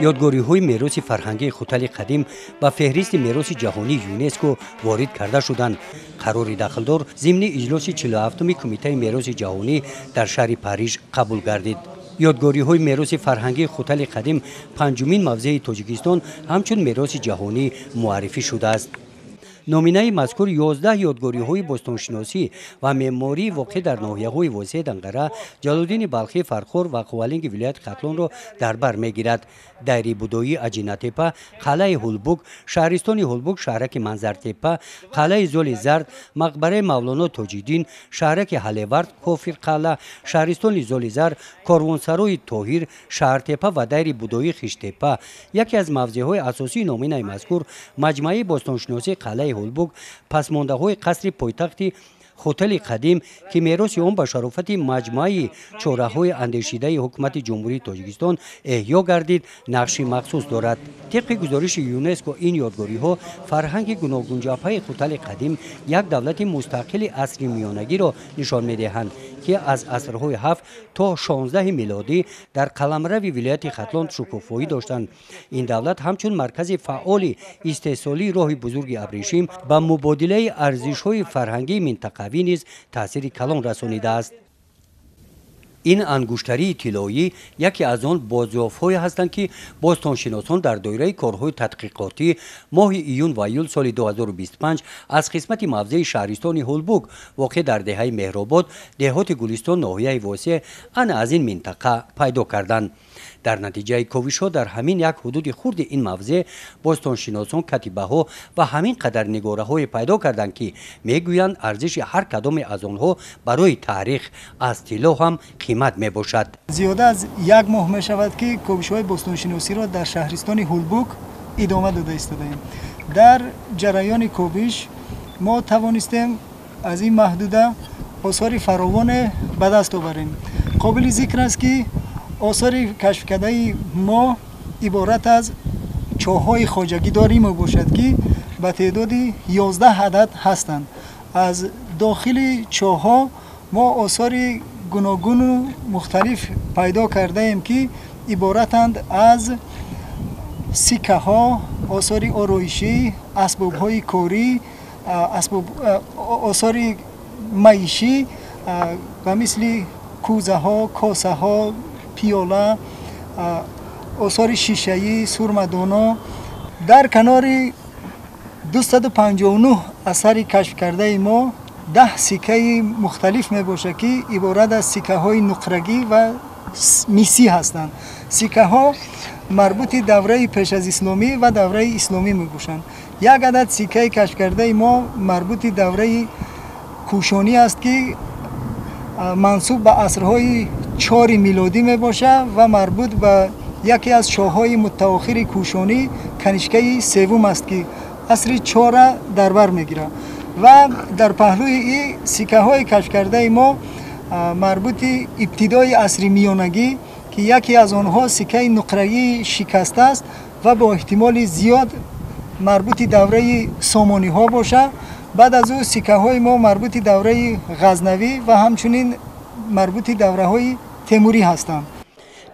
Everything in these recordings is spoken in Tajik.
Ёдгориҳои мероси фарҳангии Хутали қадим ба феҳристи мероси ҷаҳонии ЮНЕСКО ворид карда шуданд. Қарори дахлдор зимни иҷлоси 47-уми Кумитаи мероси ҷаҳонӣ дар шаҳри Париж қабул гардид. Ёдгориҳои мероси фарҳангии Хутали қадим панҷумин мавзеи Тоҷикистон ҳамчун мероси ҷаҳонӣ муаррифӣ шудааст. Номинаи мазкур 11 ёдгориҳои бостоншиносӣ ва меъмории воқеъ дар ноҳияҳои Восеъ, Данғара, Ҷалолиддини Балхӣ, Фархор ва Хувалинги вилояти Хатлонро дар бар мегирад. Дайри Будоӣ, Аҷинатепа, қалъаи Ҳулбук, шаҳристони Ҳулбук, шаҳраки Манзартепа, қалъаи Золи Зард, мақбараи Мавлоно Тоҷиддин, шаҳраки Ҳалевард, Кофирқалъа, шаҳристони Золи Зард, корвонсарои Тоҳир, Шаҳртепа ва дайри Будоӣ Хиштепа. Яке аз мавзеъҳои асосии номинаи мазкур маҷмӯаи бостоншиносии қалъаи Ҳулбук, пасмондаҳои қасри пойтахти Хотали қадим, ки мероси он ба шарофати маҷмӯаи чораҳои андешидаи ҳукумати Ҷумҳурии Тоҷикистон эҳё гардид, нақши махсус дорад. Тибқи гузориши ЮНЕСКО, ин ёдгориҳо фарҳанги гуногунҷабҳаи Хутали қадим, як давлати мустақили асри миёнагиро нишон медиҳанд, ки аз асрҳои 7 то 16 милодӣ дар қаламрави вилояти Хатлон шукуфоӣ доштанд. Ин давлат ҳамчун маркази фаъоли истеҳсолии роҳи бузурги абрешим ба мубодилаи арзишҳои фарҳангии минтақавӣ низ таъсири калон расонидааст. Ин ангуштарии тиллоӣ яке аз он бозёфтҳое ҳастанд, ки бостоншиносон дар доираи корҳои тадқиқотӣ моҳи июн ва июл соли 2025 аз қисмати мавзеи шаҳристони Ҳулбук, воқеъ дар деҳаи Меҳробод, деҳоти Гулистон, ноҳияи Восеъ, ана аз ин минтақа пайдо карданд. Дар натиҷаи ковишҳо дар ҳамин як ҳудуди хурди ин мавзеъ бостоншиносон катибаҳо ва ҳамин қадар нигораҳое пайдо карданд, ки мегӯянд, арзиши ҳар кадоме аз онҳо барои таърих аз тилло ҳам қимат мебошад. Зиёда аз як моҳ мешавад, ки ковишҳои бостоншиносиро дар шаҳристони Ҳулбук идома дода истодаем. Дар ҷараёни ковиш мо тавонистем аз ин маҳдуда осори фаровоне ба даст оварем. Қобили зикр аст, ки осори кашфкардаи мо иборат аз чоҳҳои хоҷагидорӣ мебошад, ки ба теъдоди 11 адад ҳастанд. Аз дохили чоҳҳо мо осори гуногуну мухталиф пайдо кардаем, ки иборатанд аз сиккаҳо, осори ороишӣ, асбобҳои корӣ, осори маишӣ ба мисли кӯзаҳо, косаҳо, пиёла, осори шишаӣ, сурмадоно. Дар канори 259 асари кашфкардаи мо 10 сиккаи мухталиф мебошад, ки иборат аз сиккаҳои нуқрагӣ ва мисӣ ҳастанд. Сиккаҳо марбути давраи пеш аз исломӣ ва давраи исломӣ мебошанд. Як адад сиккаи кашфкардаи мо марбути давраи кӯшонӣ аст, ки мансуб ба асрҳои 4 милодӣ мебошад ва марбут ба яке аз шоҳҳои мутаохири кӯшонӣ, Канишкаи севум аст, ки асри чора дар бар мегирад. Ва дар паҳлӯи и сиккаҳои кашфкардаи мо марбути ибтидои асри миёнагӣ, ки яке аз онҳо сиккаи нуқрагии шикаста аст ва бо эҳтимоли зиёд марбути давраи сомониҳо бошад. Баъд аз ӯ сиккаҳои мо марбути давраи Ғазнавӣ ва ҳамчунин марбути давраҳои Темурӣ ҳастанд.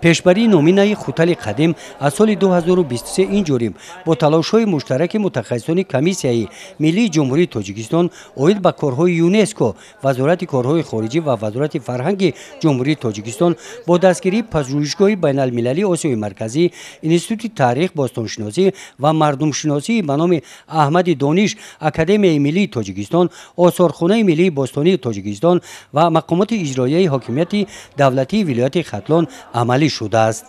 Пешбарии номинаи Хутали қадим аз соли 2023 ин ҷониб бо талошҳои муштараки мутахассисони Комиссияи миллии Ҷумҳурии Тоҷикистон оид ба корҳои ЮНЕСКО, Вазорати корҳои хориҷӣ ва Вазорати фарҳанги Ҷумҳурии Тоҷикистон, бо дастгирии Пажӯҳишгоҳи байналмилалии Осиёи Марказӣ, Институти таърих, бостоншиносӣ ва мардумшиносии ба номи Аҳмади Дониш, Академияи миллии Тоҷикистон, Осорхонаи миллии бостонии Тоҷикистон ва мақомоти иҷроияи ҳокимияти давлатии вилояти Хатлон амалӣ шудааст.